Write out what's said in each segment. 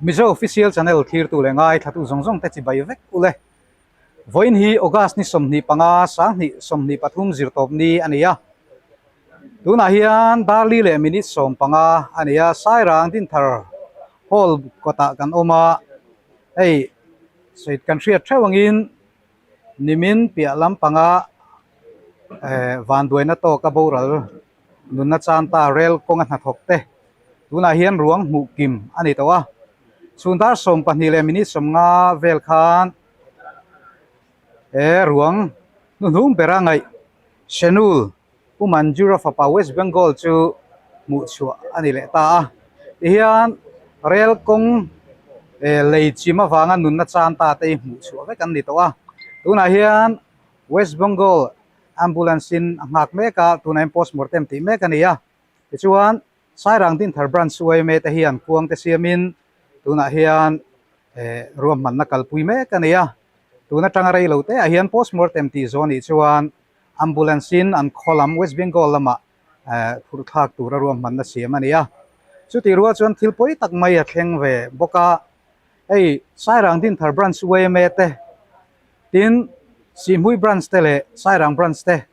Mizo Official Channel thlirtu leh ngaithlatu zawng zawng te chibai vek ule. Vawiin hi August ni 25 2023 zirtawp ni a ni a. Tunah hian Darli leh minute 15 a ni a, Sairang Dinthar Hall kawtah kan awm a, hei sawi kan hriat theuh angin nimin piah lampanga eh vanduaina tawka boral Nunna chan ta rel kawnga hnathawk te tunah hian ruang hmuh kim a ni tawh a, chhun dar 12 leh minute 50 vel khan he ruang hnuhnung bera ngaih Shenul Pu Manjura fapa West Bengal chu hmuh chhuah a ni leh ta a, tihian rel kawng lei chim avanga nunna chan ta te hi hmuh chhuah vek an ni tawh a, tunah hian West Bengal Ambulance in a nghak mek a, tunah hian post mortem tih mek a ni a. Tichuan, Sairang Dinthar Branch yma te hian kuang te siamin tunah hian eh ruahmanna kalpui mek a ni a. Tun atanga rei lo te ah hian post mortem tih zawh anih chuan Ambulance in an khaw lam West Bengal lamah eh phurh thlak tura ruahmanna siam a ni a. Chutih rual chuan thil pawi tak mai a thleng ve bawk a, hei Sairang Dinthar Branch yma te Tin, Sihhmui Branch te leh Sairang Branch te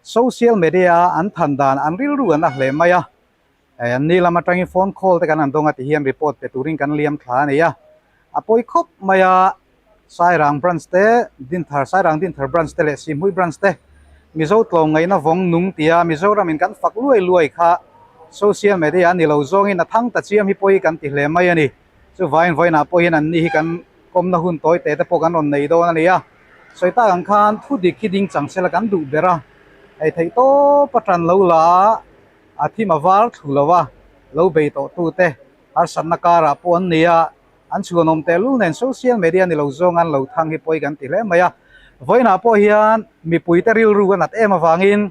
social media a an than dan an rilru an a hle mai a, an ni lam atangin phone call te kan han dawng a ti hian report pe turin kan liam thla a ni a, a pawi khawp mai a, Sairang Branch te, Dinthar, Sairang Dinthar Branch te leh Sihhmui Branch te Mizo tlawmngaihna vawng nung tia Mizoramin kan fak luai luai kha social media a ni lo zawngin a thang ta chiam hi pawi kan ti hle mai a ni. Chuvain vawiinah pawh hian anni hi kan kawmna hun tawi teh te pawh kan rawn nei dawn a ni a, sawi tak ang khan thu dik hi ding chang sela kan duh ber a, hei theih tawp a tan lo la a, a thim a var thlu lo a, lo bei tawh tu te harsatna karah pawh an ni a, an chhuanawm tehlul nen social media ni lo zawng an lo thang hi pawi kan ti hle mai a, vawiinah pawh hian mipui te rilru a nat em avangin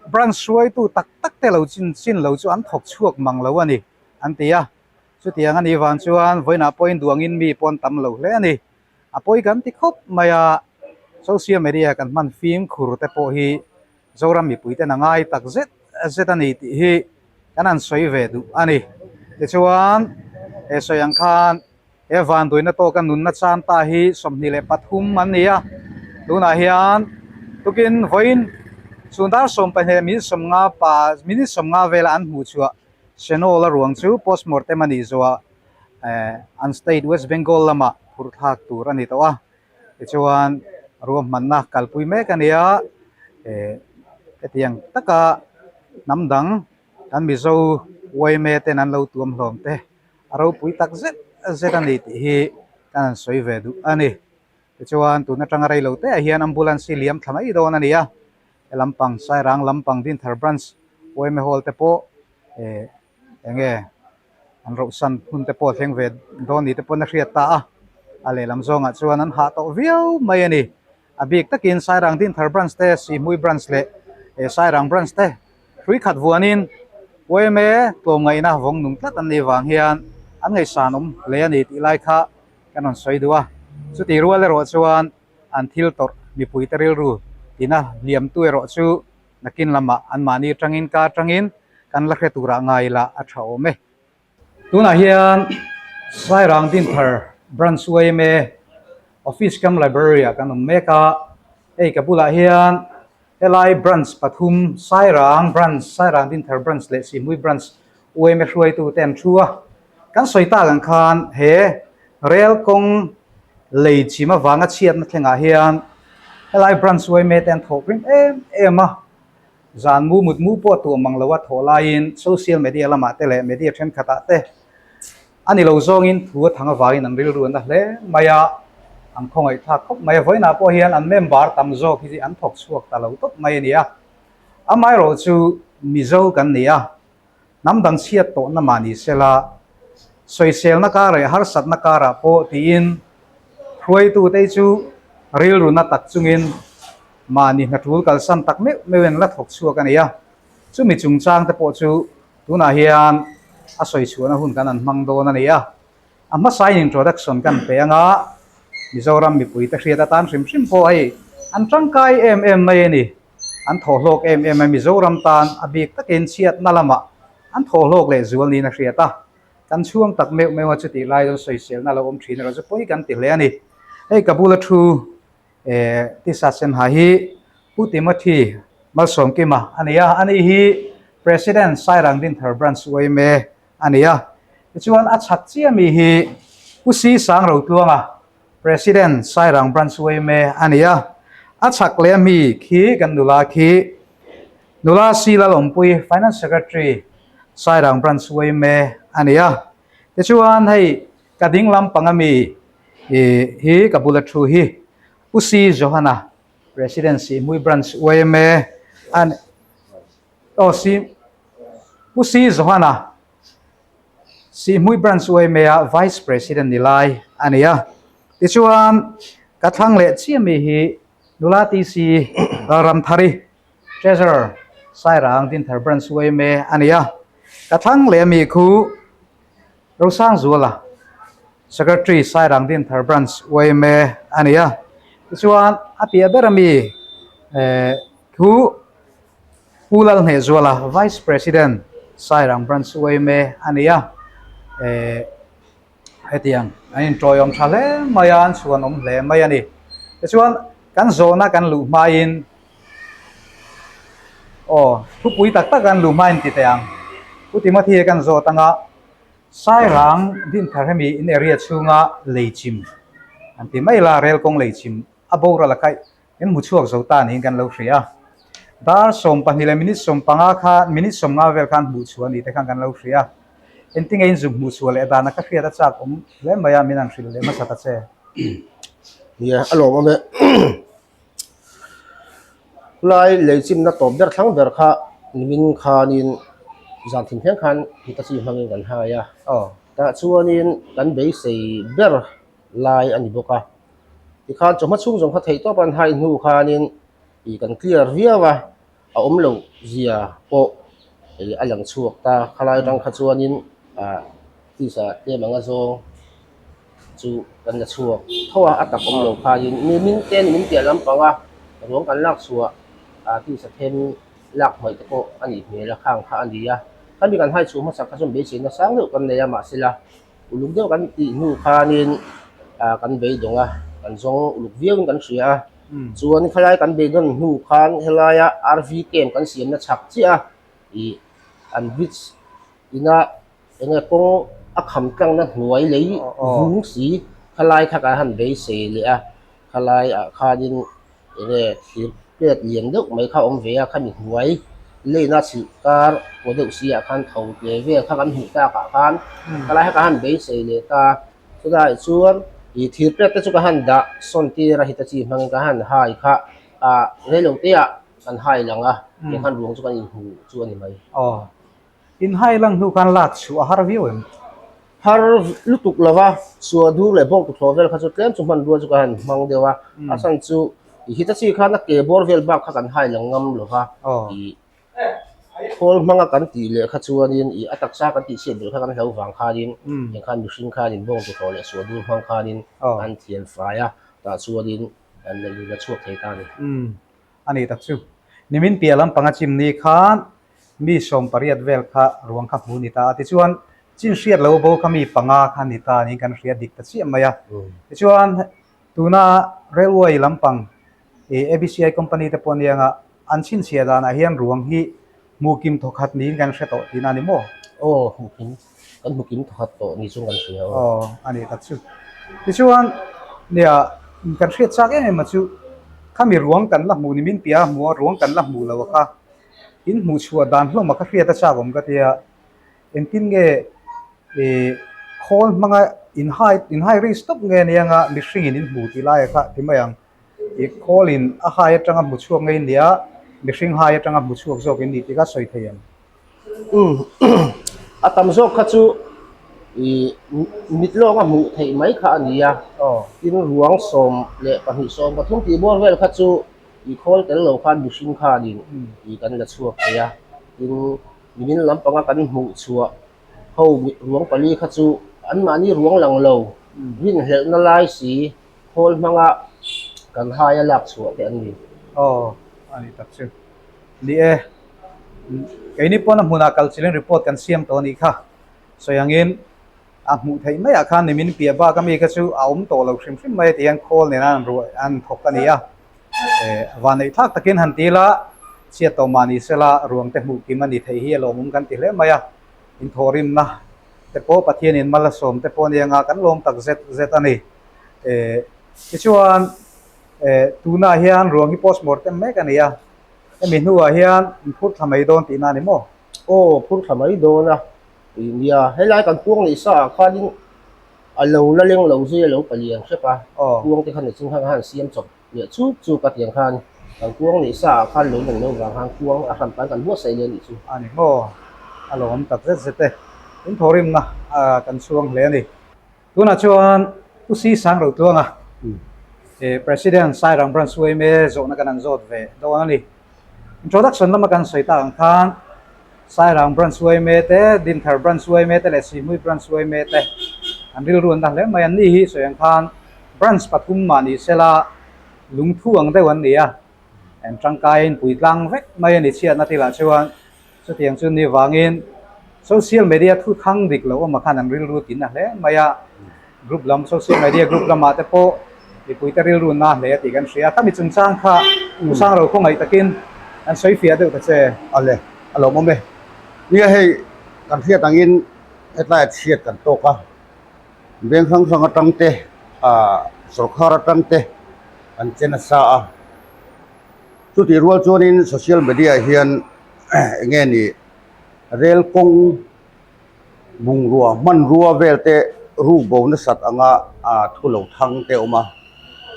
branch hruaitu tak tak te lo chin chin lo chu an thawk chhuak mang lo a ni an ti a. Chutiang a nih vang chuan vawiinah pawhin duangin mi pawn tam lo hle a ni. A pawi kan ti khawp mai a, social media kan hman fimkhur te pawh hi Zoram mipui ten a ngai tak zet zet a ni tih hi kan han sawi ve duh a ni. Tichuan he sawi ang khan he vanduaina tawka nunna chan ta hi 23 an ni a, tunah hian tukin vawiin chhun dar 12 minute 50 pa minute 50 vela an hmuh chhuah Shenol a ruang chu postmortem a nih zawhah an state West Bengal lamah phurh thlak tur a ni tawh a, tichuan ruahmanna kalpui mek a ni a, hetiang taka hnam dang kan Mizo yma ten an lo tuam hlawm te a ropui tak zet zet a ni tih hi kan han sawi ve duh a ni. Tichuan tun atanga rei lo te ah hian ambulance hi liam thla mai dawn a ni a. He lampang Sairang lampang Dinthar Branch yma Hall te pawh eh eng nge an rauhsan hun te pawh a thleng ve dawn ni te pawn a hriat ta a, a lehlam zawngah chuan an hah tawh viau mai a ni. A bik takin Sairang Dinthar Branch te, Sihhmui Branch leh eh Sairang Branch te hrui khat vuanin yma tlawmngaihna vawng nung tlat an nih vang hian an ngaihsan awm hle a ni tih lai kha kan rawn sawi duh a. Chutih rual erawh chuan an thil tawrh mipuite rilru tina hliamtu erawh chu nakin lamah anmahni atangin ka atangin kan la hre turah ngai la a tha awm e. Tunah hian Sairang Dinthar Branch yma Office cum Library ah kan awm mek a, hei ka bulah hian helai branch pathum Sairang Branch, Sairang Dinthar Branch leh Sihmui Branch yma hruaitu te an thu a. Kan sawi tak ang khan he rel kawng lei chim avanga chhiatna thlengah hian helai branch yma te an thawk rim em em a, zan mu mut mu pawh tuah mang loa thawh laiin social media lamah te leh media thenkhatah te a ni lo zawngin thu a thang avangin an rilru an la hle mai a, an khawngaih thlak khawp mai a. Vawiinah pawh hian an member tam zawk hi an thawk chhuak ta lo tawp mai a ni a, amaherawhchu Mizo kan ni a. Hnam dang chhiat tawhna mah ni sela, sawiselna karah leh harsatna karah pawh tiin hruaitute chu rilru na tak chungin mahni hnatul kalsan tak meuh meuhin la thawk chhuak a ni a. Chumi chungchang te pawh chu tunah hian a sawi chhuahna hun kan han hmang dawn a ni a. A hmasain introduction kan pe anga Mizoram mipuite hriat atan hrim hrim pawh hei an tangkai em em mai a ni. An thaw hlawk em em a, Mizoram tan a bik takin chhiatna lamah an thaw hlawk leh zual niin a hriat a. Kan chhuang tak meuh meuh a chutih lai chuan sawiselna a lo awm thin erawh chu pawi kan ti hle a ni. Hei ka bula thu eh tisa senha hi Pu Timothy Malsawmkima a ni a, ani hi President Sairang Dinthar Branch yma a ni a. Tichuan a chhak chiah mi hi Pu Si Sangrotluanga President Sairang Branch yma a ni a. A chhak leh ami khi kan nula khi Nula Si Lalawmpui Finance Secretary Sairang Branch yma a ni a. Tichuan hei ka ding lampang ami hi ka bula thu hi Pu Si Johana President Sihmui Branch yma a ni. Aw Si Pu Si Johana Sihmui Branch yma a Vice President ni lai a ni a. Tichuan ka thlang leh chiah mi hi Nula TC Lalramthari Treasurer Sairang Dinthar Branch yma a ni a. Ka thlang leh mi khu Rosangzuala Secretary Sairang Dinthar Branch yma a ni a. Tichuan a piah ber ami eh khu Pu Lalhnehzuala Vice President Sairang Branch yma a ni a. Eh hetiang an intawiawm tha hle mai a, an chhuanawm hle mai a ni. Tichuan kan zawhna kan luh hmain Aw, thupui tak tak an luh hmain ti teh ang. Pu Timothy hi kan zawt anga Sairang Dinthar hemi in area chhunga leichim an ti mai la, rel kawng leichim a boral a khaih in hmu chhuak zo ta niin kan lo hria a. Dar 12 leh minute 15 khan minute 15 vel khan hmuh chhuah a nih te khan kan lo hria a. Engtinge in zuk hmuh chhuah leh dana ka hriat a chak awm hle mai a, min han hrilh leh hmasa ta che. Nia, a lawmawm e. Khulai leichimna tawp ber thlang ber kha nimin khanin zan thim thleng khan Hitachi hmangin kan hai a, tah chuanin kan beisei ber lai a ni bawk a, tikhan chawhma chhung zawng kha theihtawp an hai hnu khanin ih kan clear viau a. a awm loh zia pawh ih a lang chhuak ta khalai atang kha chuanin ah tisa tlem anga zawng chu kan la chhuak tho a a tak awm lo khanin mi min te ni min piah lampang a ruang kan lak chhuah ah tisa then lak hmaih te pawh a nih hmel a khang kha a ni a khami kan hai chhuah hmasak kha chuan beiseina sang deuh kan nei a mahsela uluk deuh kan tih hnu khanin ah kan beidawng a kan zawng uluk viauin kan hria a chuan khalai kan beidawn hnu khan helaia RV camp kan siamna chhak chiah a ih an bridge ina enge kawng a kham tlangna hnuai lei vung si khalai kha kan han beisei leh a khalai ah khanin enge thir plate lian deuh mai kha a awm ve a khami hnuai lane a chhilh kar paw deuh si ah khan tho tle vel kha kan hmuh tak ah khan khalai kha ka han beisei leh ta chulaiah chuan ih thir plate te chu ka han dah sawn tir a hitachi hmangin ka han hai kha ah reilo te ah kan hai lang a tiang khan ruang chu kan inhmu chu a ni mai. Aw In hai lang hnu khan lak chhuah a har viau em? Har lutuk lo va, chhuah dur leh bawk tuthlawh vel kha chu tlem chu hmanrua chu ka han hmang deuh a, a chhan chu i Hitachi khan a ke bawr vel bak kha kan hai lang ngam lo va, i khawl hmanga kan tih leh kha chuanin i a taksa kan tih chhiat belh kha kan hlo vang khanin eng khan mihring khanin bawng tuthlawh leh chhuah dur hmang khanin an thian fai a, tah chuanin an la la chhuak thei ta a ni. A ni tak chu. Nimin piah lampanga chimni khan Mi 80 vel kha ruang kha hmu ni ta a, tichuan chin hriat lo bo kha mi panga kha ni ta niin kan hria dik ta chiah mai a. Tichuan tuna railway lampang ih ABCI company te pawh aniang a, an chhinchhiah danah hian ruang hi hmuh kim thawkhat niin kan hre tawh tihna a ni maw? Aw, hmuh kim, kan hmu kim thawkhat tawh ni chung kan hria aw. Aw, a ni tak chu. Tichuan nia kan hriat chak em em a chu khami ruang kan la hmuh ni min piah a hmuh a, ruang kan la hmuh lo a kha. In hmuh chhuah dan hlawm a ka hriat a chak awm ka tia, engtin nge ih khawl hmanga in hai in hai risk tawp nge nia anga mihring in in hmu tih lai a kha ti mai ang, ih khawl in a hai atanga hmu chhuak ngei nia mihring hai atanga hmu chhuak zawk in ni tih kha sawi thei em? Umm a tam zawk kha chu ih mit lawng a hmuh theih mai kha a ni a, tin ruang 12 13 tih bawr vel kha chu I khawl tel lo khan mihring khanin i kan la chhuak thei a, tin nimin lampanga kan hmuh chhuah ho ruang pali kha chu anmahni ruang lang lo, rinhlelhna lai si khawl hmanga kan hai a lak chhuah te an ni. Aw, a ni tak chu. Ni e, keini pawn a hmunah kal chilin report kan siam tawh a nih kha. Sawi angin. A hmuh theih maiah khan nimin piah bak ami kha chu a awm tawh lo hrim hrim mai a ti hian khawl nena an ruah an thawk a ni a. Eh vanneih thlak takin han ti ila chhiat tawh mah ni sela ruang te hmuh kim a ni theih hi a lawmawm kan ti hle mai a. Inthawhrimna te pawh Pathianin mal a sawm te pawh a ni anga kan lawm tak zet zet a ni. Eh tichuan eh tunah hian ruang hi postmortem mek a ni a. Hemi hnuah hian in phur thla mai dawn tihna a ni maw? Aw phur thla mai dawn a. Nia, helai kan kuang neih sa ah khanin a lo la leng lo zui a lo palian hrep a, kuang te khan ni chung khan khan siam chawp leh chuk chuk a tiang khan kan kuang neih sa ah khan lo lang lo vang khan kuang a hran pan kan buatsaih leh a nih chu. A ni maw? A lo awm tak zet zet e. In thawhrimna kan chhuang hle a ni. Tunah chuan Pu Si Sang Rotluanga, President Sairang Branch yma zawhna kan han zawt ve dawn a ni. Introduction lama kan sawi tak ang khan Sairang Branch yma te, Dinthar Branch yma te leh Sihmui Branch yma te an rilru an la hle mai. Anni hi sawi ang khan branch pathum mah ni sela lungthu ang deuh an ni a, an tangkaiin puitlang vek mai a ni chhiatna thilah chuan. Chutiang chu ni vangin social media thu thang dik loh awmah khan an rilru tin a hle mai a, group lam social media group lamah te pawh mipuite rilru na hle a tih kan hria. Khami chungchang kha Pu Sangro khawngaih takin an sawi fiah deuh ta che. Ale, a lawmawm e. Nia hei kan hriat angin hetlaiah chhiat kan tawk a, veng hrang hrang atang te ah sawrkhar atang te an che nasa a. Chutih rual chuanin social media ah hian eng nge ni rel kawng bungrua hmanrua vel te ruk bo nasat anga ah thu lo thang te a awm a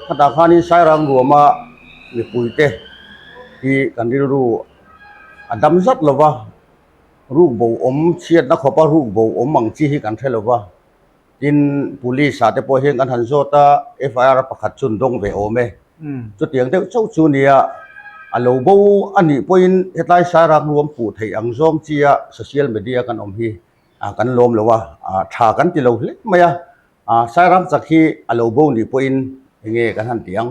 khatah khanin Sairang ruama mipui te hi kan rilru a dam zat lo va ruk bo awm chhiatna khawpa ruk bo awm ang chi hi kan hre lo va. Tin, Police ah te pawh hian kan han zawt a, FIR pakhat chu an dawng ve awm e. Chutiang deuh chauh chu nia, a lo bo a nih pawhin hetlai Sairang ruam puh theih ang zawng chia social media kan awm hi kan lawm lo a, tha kan ti lo hle mai a. Sairang chak hi a lo bo nih pawhin enge kan han ti ang,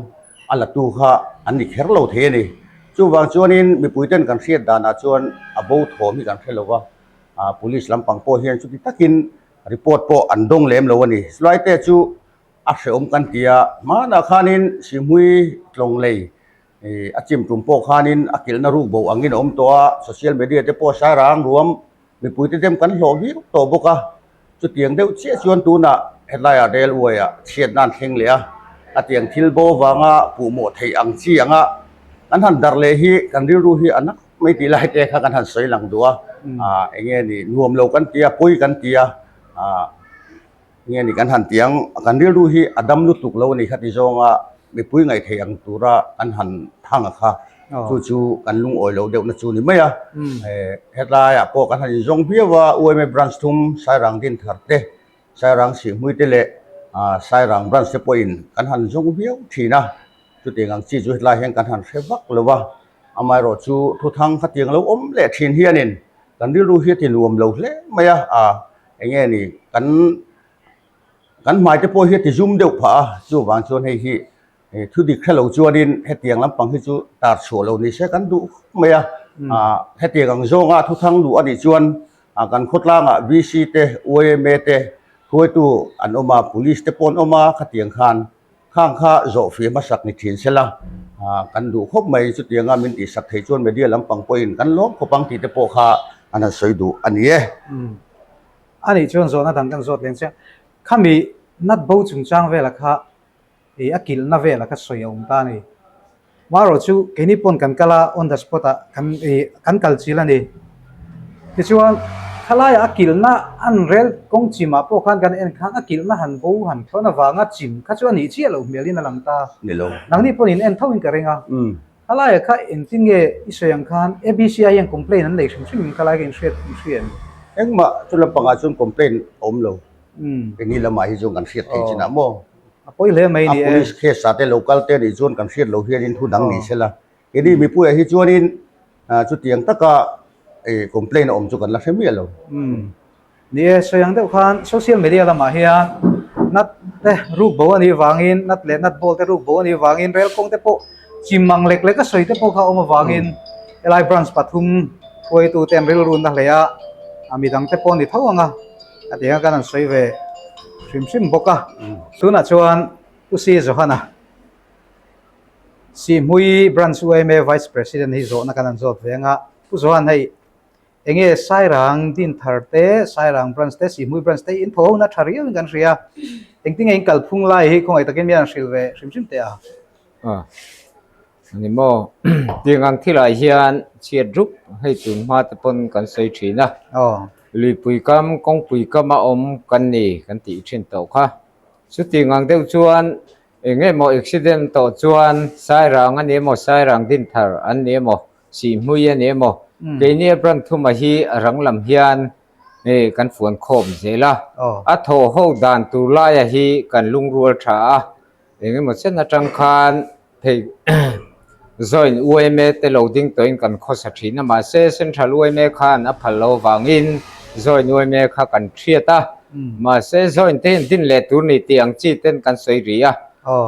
a la tu kha an ni kher lo thei a ni. Chuvang chuanin mipuiten kan hriat danah chuan a bo thawm hi kan hre lo va, Police lampang pawh hian chuti takin Report pawh an dawng lem lo a ni. Sulaite chu a hrehawm kan ti a, hmanah khanin Sihmui tlawng lei a chim tum pawh khanin a kilhna ruk bo angin a awm tawh a, social media te pawh Sairang ruam mipuite dem kan hlawh viau tawh bawk a, chutiang deuh chiah chuan tunah hetlaiah railway ah chhiatna an thleng leh a, a tiang thil bo vanga puhmawh theih ang chi anga kan han darh leh hi kan rilru hi a na khawp mai tih lai te kha kan han sawi lang duh a, ah eng nge ni nuam lo kan ti a, pawi kan ti a, ah eng nge ni kan han ti ang, kan rilru hi a dam lutuk lo a ni kha ti zawnga mipui ngaih theih ang tura kan han thang a kha chu chu kan lungawi lo deuhna chu ni mai a, eh hetlaiah pawh kan han inzawng viau a, UMA branch thum Sairang Dinthar te, Sairang Sihhmui te leh ah Sairang branch te pawhin kan han zawng viau thin a, chutiang ang chi chu hetlai hian kan han hre vak lo va. Amaherawh chu thuthang khatiang lo awm leh thin hianin kan rilru hi a ti nuam lo hle mai a, ah eng nge ni kan kan hmai te pawh hi a ti zum deuh phah a, chuvang chuan hei hi thu dik hre lo chuanin hetiang lampang hi chu tar chhuah lo ni se kan duh khawp mai a, ah hetiang ang zawnga thuthang duh a nih chuan ah kan khawtlangah VC te YMA te hruaitu an awm a, police te pawh an awm a khatiang khan. Khang kha zawhfih hmasak ni thin sela, kan duh khawp mai chutianga min tihsak thei chuan media lampang pawhin kan lawm khawp ang tih te pawh kha an han sawi duh a ni e. A nih chuan zawhna dang kan zawt leng chiah. Khami nat bo chungchang vela kha a kilhna vela kha sawi a awm ta a ni. Marawh chu keini pawn kan kal a, on the spot ah kan ih kan kal chil a ni. Tichuan khalaiah a kilhna an rel kawng chimah pawh khan kan en khan a kilhna han bo han thlawn avanga chim kha chu a nih chiah loh hmelin a lang ta. Ni lo. Nangni pawn in en tho in ka ring a. Khalaiah kha engtin nge i sawi ang khan ABC ah hian complaint an nei hrim hrim in khalai ka inhriat inhria em? Engmah chu lampangah chuan complaint a awm lo. Keini lamah hi chuan kan hriat theih chinah maw? A pawi hle mai ni e. A police case ah te local te nih chuan kan hriat loh hianin thu dang ni sela. Keini mipuiah hi chuanin chutiang taka complaint a awm chu kan la hre miah lo. Ni e, sawi ang deuh khan social media lamah hian nat te ruk bo a nih vangin nat leh nat ball te ruk bo a nih vangin rel kawng te pawh chim ang lek lek a sawi te pawh kha a awm avangin helai branch pathum hruaitu te an rilru na hle a, a midang te pawh a ni tho ang a, a ti ang a kan han sawi ve. hrim hrim bawk a. Tunah chuan Pu Si Johana Sihmui Branch yma Vice President hi zawhna kan han zawt ve ang a. Pu Johan hei enge Sairang Dinthar te, Sairang Branch te, Sihmui Branch te in thaw ho na tha riau in kan hria. Engtinge in kalphung lai hi khawngaih takin mi an hrilh ve hrim hrim teh a. Ani maw? Tiang ang thilah hian chhiat rup hei tun hma te pawn kan sawi thin a. Luipui kam, kawngpui kama awm kan ni kan tih thin tawh kha. Chutiang ang deuh chuan eng emaw accident tawh chuan Sairang a ni emaw, Sairang Dinthar an ni emaw, Sihhmui a ni emaw, keini a brand thuma hi a rang lam hian kan fuan khawm zel a. A thaw ho dan tur laia hi kan lungrual tha a. Eng emaw chen atang khan phei joint yma te lo ding tawhin kan khawsa thin a, mahse central yma khan a phal lo avangin joint yma kha kan hriat a, mahse joint te hian din leh tur ni tih ang chi ten kan sawi ri a,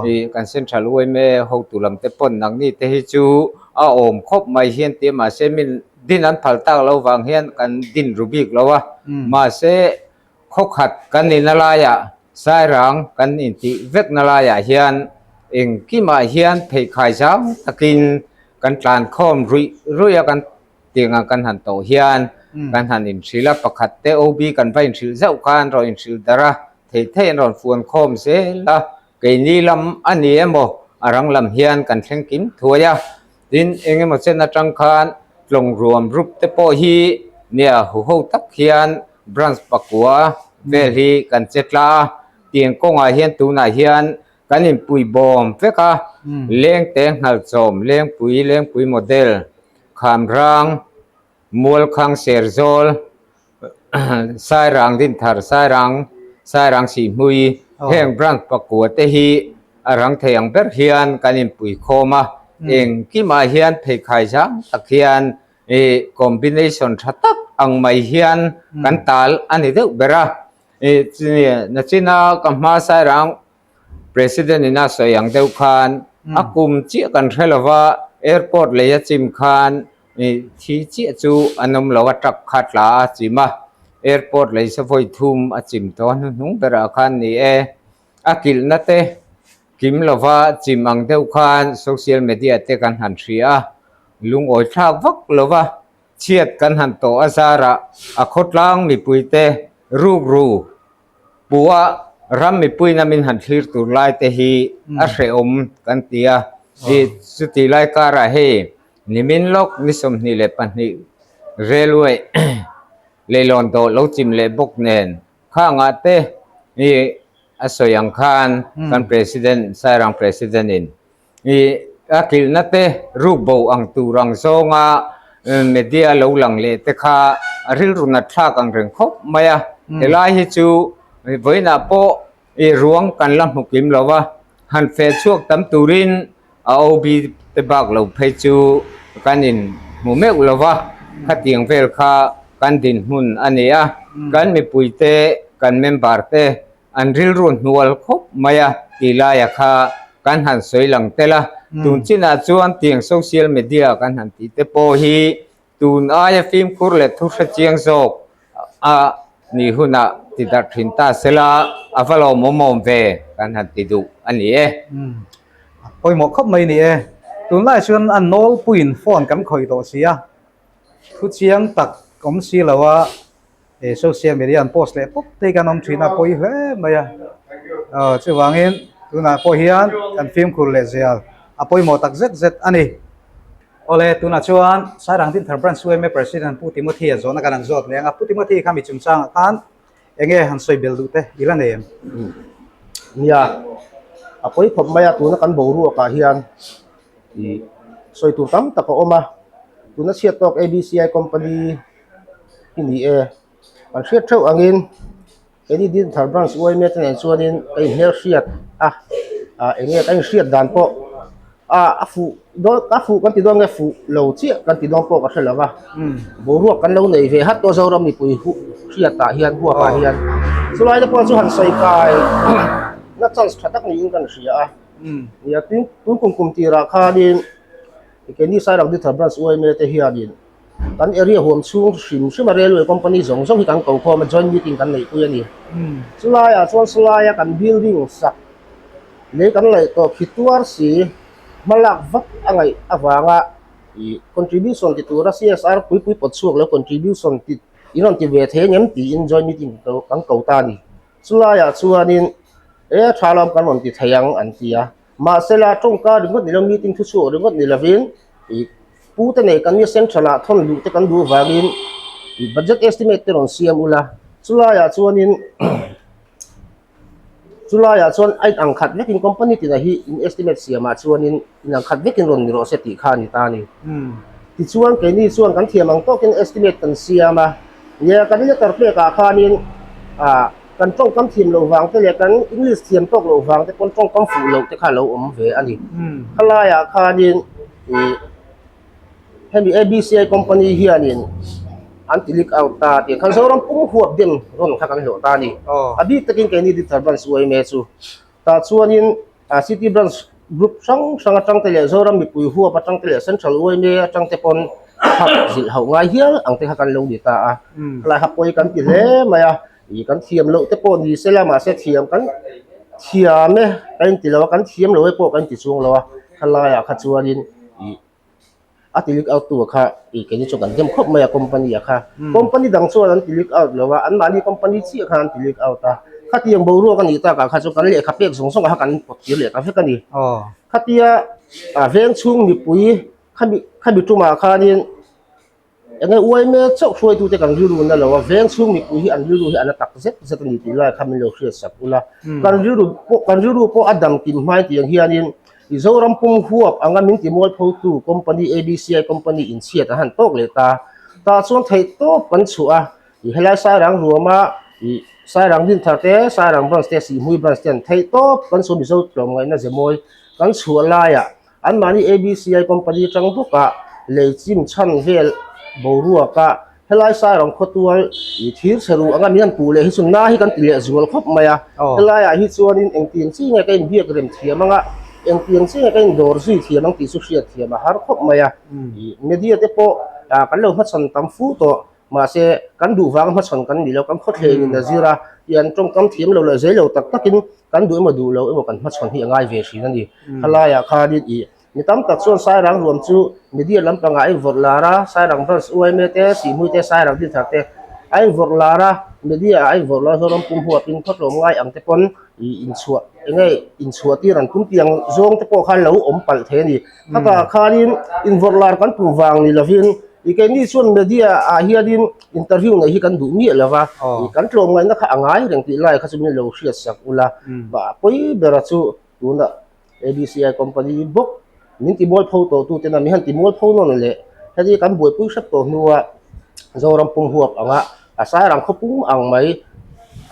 ih kan central yma hotu lam te pawn nangni te hi chu a awm khawp mai hian ti a, mahse min din an phal tak lo vang hian kan din ru bik lo a, mahse Khawkhat kan nihna laiah Sairang kan intih vekna laiah hian engkimah hian pheikhai zau takin kan tlankhawm ruih ruih a kan tiang ang kan han tawh hian kan han inhrilh a, pakhat te OB kan va inhrilh zauh khan rawn inhrilh darh a, thei thei an rawn fuan khawm zel a, keini lam a ni emaw a rang lam hian kan thleng kim thuai a. Tin, eng emaw chen atang khan tlawng ruam rup te pawh hi nia huho tak hian branch pakua vel hi kan che tla a, tiang kawngah hian tunah hian kan inpui bawm vek a, Lengte Nghalchawm, Lengpui, Lengpui Model, Khamrang, Mualkhang Serzawl, Sairang Dinthar, Sairang, Sairang Sihhmui, heng branch pakua te hi a rang thei ang ber hian kan inpui khawm a, engkimah hian pheikhai zang tak hian ih combination tha tak ang mai hian kan tal a ni deuh ber a, ih nachina ka hma Sairang President in a sawi ang deuh khan a kum chiah kan hre lo va, airport lei a chim khan thi chiah chu an awm lo a, truck kha tla a chim a, airport lei sa vawi thum a chim tawh a hnuhnung berah khan ni e, a kilhna te kim lova chim ang deuh khan social media te kan han hria a, lungawi thlak vak lo va, chhiat kan han tawh a zarah a khawtlang mipuite rukru Pua ram mipuina min han thlir tur lai te hi a hrehawm kan ti a, i chuti lai karah hei nimin lawk ni 22 railway leilawn dawh lo chim leh bawk nen khangah te i a sawi ang khan kan president Sairang president in I a kilhna te ruk bo ang tur ang zawnga media lo lang leh te kha a rilru nat thlak ang reng khawp mai a. Helai hi chu vawiinah pawh i ruang kan la hmu kim lo va, han feh chhuak tam turin a OB te bak lo phei chu kan in hmu meuh lo va, khatiang vel kha kan dinhmun a ni a. Kan mipui te, kan member te An rilru hnual khawp mai a tih laia kha kan han sawi lang tel a, tun chinah chuan tiang social media kan han tih te pawh hi tun aia fimkhur leh thu hre chiang zawk a nih hunah ti darh thin ta sela a va lawmawm awm ve kan han ti duh a ni e. A pawimawh khawp mai ni e. Tunlai chuan a nawlpuiin phone kan khawih tawh si a, thu chiang tak awm si lo a. He social media an post leh pawp te hi kan awm thin a pawi hle mai a aw chuvangin tunah pawh hian kan fimkhur leh zial a pawimawh tak zet zet a ni. Awle tunah chuan Sairang Dinthar Branch yma President Pu Timothy a zawhna kan han zawt leh ang a, Pu Timothy kha mi chungchangah khan enge han sawi bel duh te i la nei em? Nia, a pawi khawp mai a tuna kan boruakah hian ih sawi tur tam tak a awm a, tuna chhiat tawk ABCI company hi ni e an hriat theuh angin keini Dinthar branch yma te nen chuanin ka inhmelhriat a ah eng nge ka inhriat dan pawh ah a fuh dawn a fuh kan ti dawn nge fuh lo chiah kan ti dawn pawh ka hre lo va boruak kan lo nei ve hat tawh Zoram mipui huh hriatah hian huapah hian chulai te pawh chu han sawi kai na chance tha tak niin kan hria a nia tun kum kum tirah khanin keini Sairang Dinthar branch yma te hianin. Kan area huam chhung hrim hrim a railway company zawng zawng hi kan ko khawm a, joint meeting kan neihpui a ni. Chulaiah chuan sawlaia kan building sak lei kan laih tawh khi tuar si hmalak vat a ngaih avanga ih contribution ti tura CSR puipui pawt chhuak lo contribution ti in rawn ti ve thei ang em tiin joint meeting kan ko ta a ni. Chulaiah chuanin e tha lam kan rawn ti thei ang an ti a. Mahsela tawngka ringawt ni lo meeting thu chhuak ringawt ni lovin ih pu te nei kan nia central ah thawn luh te kan duh vangin ih budget estimate te rawn siam ula chulaiah chuanin chulaiah chuan a in ang khat vekin company tina hi in estimate siamah chuanin in ang khat vekin rawn ni rawh se tih kha a ni ta a ni. Tichuan keini chuan kan thiam ang tawkin estimate kan siam a, nia kan letter pekah khanin ah Kan tawngkam thiam loh vang te leh kan English thiam tawk loh vang te pawn tawngkam fuh loh te kha a lo awm ve a ni. Khalaiah khanin ih hemi ABCI company hianin an ti leak out ta tih khan Zoram pum huap dem rawn kha kan hlawh ta a ni. A bik takin keini Dithar Branch UIMA chu tah chuanin A City Branch Group hrang hrang atang te leh Zoram mipui huap atang te leh Central yma atang te pawn khak zilh hauh ngai hial ang te kha kan lo ni ta a. Khalai kha pawi kan ti hle mai a, ih kan thiam loh te pawh ni sela mahse thiam kan thiam e kan inti lo a, kan thiam lo e pawh kan inti chuang lo a, khalaiah kha chuanin ih A ti leak out tu a kha ih keini chu kan dem khawp mai a company a kha. Company dang chuan an ti leak out lo a, anmahni company chiah khan an ti leak out a. Khatiang boruak a nih takah kha chu kan lehkha pek zawng zawng ah kha kan pawt tir leh ta vek a ni. Khatia a veng chhung mipui khami khami tumah khanin Eng nge uai mek chauh hruaitute kan rilru na lo a, veng chhung mipui hi an rilru hi a na tak zet zet a ni tih lai kha min lo hriat sak ula. Kan rilru pawh kan rilru pawh a dam kim hmai tih ang hianin Mizoram pum huap anga min ti mualphotu company ABCI company inchhiat an han tawk leh ta. Tah chuan theih tawp kan chhuah a, ih helai Sairang ruama ih Sairang Dinthar te, Sairang branch te, Sihhmui branch te an theih tawp kan chhuah Mizo tlawmngaihna ze mawi kan chhuah laiah Anmahni ABCI company atang bawkah lei chim chhan vel boruaka helai Sairang khawtual ih thir chhe ruh anga min han puh leh hi chu na hi kan ti leh zual khawp mai a. Helaiah hi chuanin engtiang chi nge ka inbiak rem thiam anga engtiang chi nge ka indawr zui thiam ang tih chu hriat thiam a har khawp mai a. Ih media te pawh kan lo hmachhawn tam fu tawh. Mahse, kan duh vang hmachhawn kan ni lo, kan khawthleng in a zir a, tian tawngkam thiam lo leh zei lo tak takin kan duh emaw duh lo emaw kan hmachhawn hi a ngai ve thin a ni. Khalaiah khanin ih mi tam tak chuan Sairang ruam chu media lampangah a invawrh lar a, Sairang Branch UIMA te, Sihhmui te, Sairang Dinthar te a invawrh lar a, media ah a invawrh lar a, Zoram pum huapin khawtlawm ngai ang te pawn ih inchhuah eng nge inchhuah tir an tum tih ang zawng te pawh kha lo awm palh thei a ni. Khatah khanin invawrh lar kan tum vang ni lovin I keini chuan media ah hianin interview neih hi kan duh miah lo va, i kan tlawmngaihna kha a ngai reng tih lai kha chu min lo hriat sak ula, bah pawi bera chu tuna ABCI company bawk min ti mualpho tawh tu tena min han ti mualpho nawn leh heti kan buaipui hrep tawh hnua Zoram pum huap anga a Sairang khaw pum ang mai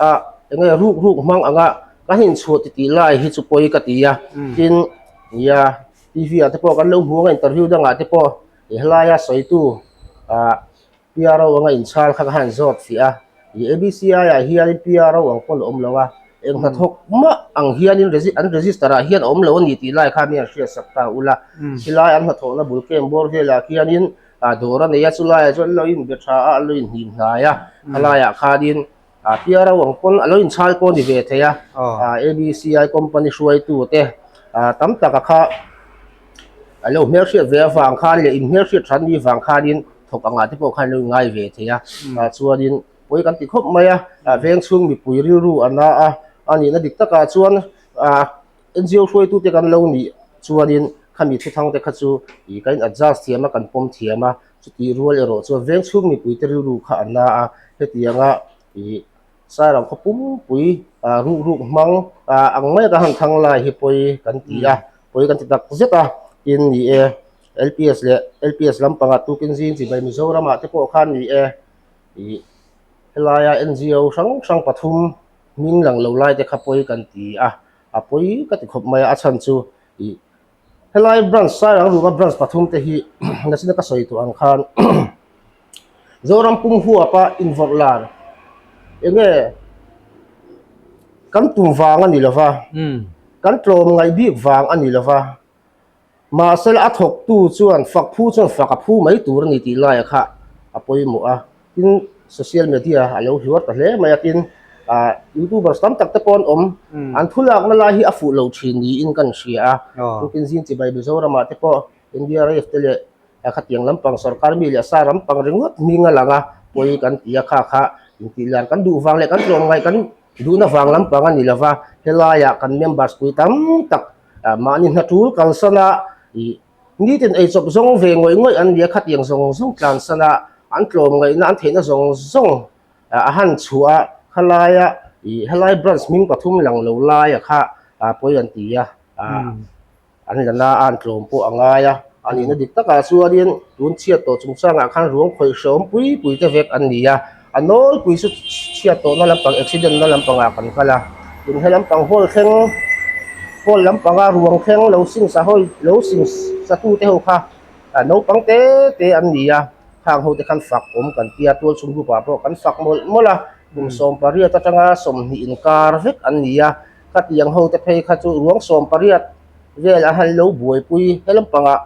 a enge ruk ruk hmang anga kan inchhuah ti tih lai hi chu pawi ka ti a, tin nia TV ah te pawh kan lo hmu anga interview dangah te pawh I helaia sawitu ah PRO anga inchhal kha ka han zawt fiah a, i ABCI ah hianin PRO ang pawn a awm lo a, eng hnathawk mah ang hianin an register ah hian a awm lo a ni tih lai kha mi an hriat sak ta ula, chulai an hnathawhna bul camp bawr velah khianin ah dawr a nei a, chulaiah chuan an lo inbe tha a, an lo inhnim hnai a, helaiah khanin A piar ang pawn a lo inchhal pawh a ni ve thei a, ABCI company hruaitu te tam taka kha a lo hmelhriat ve avang khan leh inhmelhriat than ni vang khanin thawk angah te pawh khan a lo inngai ve thei a, chuanin pawi kan ti khawp mai a, veng chhung mipui rilru a na a, a nihna dik takah chuan NGO hruaitu te kan lo nih chuanin khami thuthang te kha chu ih kan in adjust thiam a, kan pawm thiam a, Chutih rual erawh chuan veng chhung mipuite rilru kha an na a, hetianga ih Sairang khaw pumpui ah ruk ruk hmang ah ang mai ka han thang lai hi pawi kan ti a, pawi kan ti tak zet a, tin ni e LPS leh LPS lampangah tukin zing chibai Mizoramah te pawh khan ni e ih helaia NGO hrang hrang pathum hming lang lo lai te kha pawi kan ti a, a pawi ka ti khawp mai a, a chhan chu ih Helai branch Sairang ruma branch pathum te hi nachina ka sawi tawh ang khan Zoram pum huapa invawrh lar enge kan tum vang a ni lova kan tlawm ngaih bik vang a ni lova mahse a thawktu chuan fak phu chuan fak a phu mai tur a ni tih laia kha. a pawimawh a, tin social media a lo hluar ta hle mai a, tin ah youtubers tam tak te pawh an awm, an thu lakna lai hi a fuh lo thin niin kan hria a, tin zing chibai Mizoramah te pawh India ref te leh khatiang lampang sorkar mi leh sa lampang ringawt hming a lang a, pawi kan ti a kha kha intih lar kan duh vang leh kan tlawmngaih kan duhna vang lampang a ni lo va, helaiah kan members pui tam tak mahni hna tul kalsan a ih nitin eichawp zawng ve ngawih ngawih an ni a, khatiang zawng zawng tlansan a an tlawmngaihna an theihna zawng zawng a han chhuah a, khalaia ih helai branch hming pathum lang lo laia kha pawi an ti a. An la na a, an tlawm pawh a ngai a, a nihna dik takah chuanin tun chhiat tawh chungchangah khan ruang khawih hreawm pui pui te vek an ni a, a nawlpui chu chhiat tawhna lampang accident na lampangah kan kal a, tun he lampang hall thleng hall lampanga ruang thleng lo sing sa hawi lo sing sa tu te ho kha naupang te te an ni a, khang ho te khan fak awm kan tia tual chhung group ah pawh kan fak mawlh mawlh a, kum 18 atanga 20 inkar vek an ni a. Khatiang ho te phei kha chu ruang 18 vel a han lo buaipui he lampangah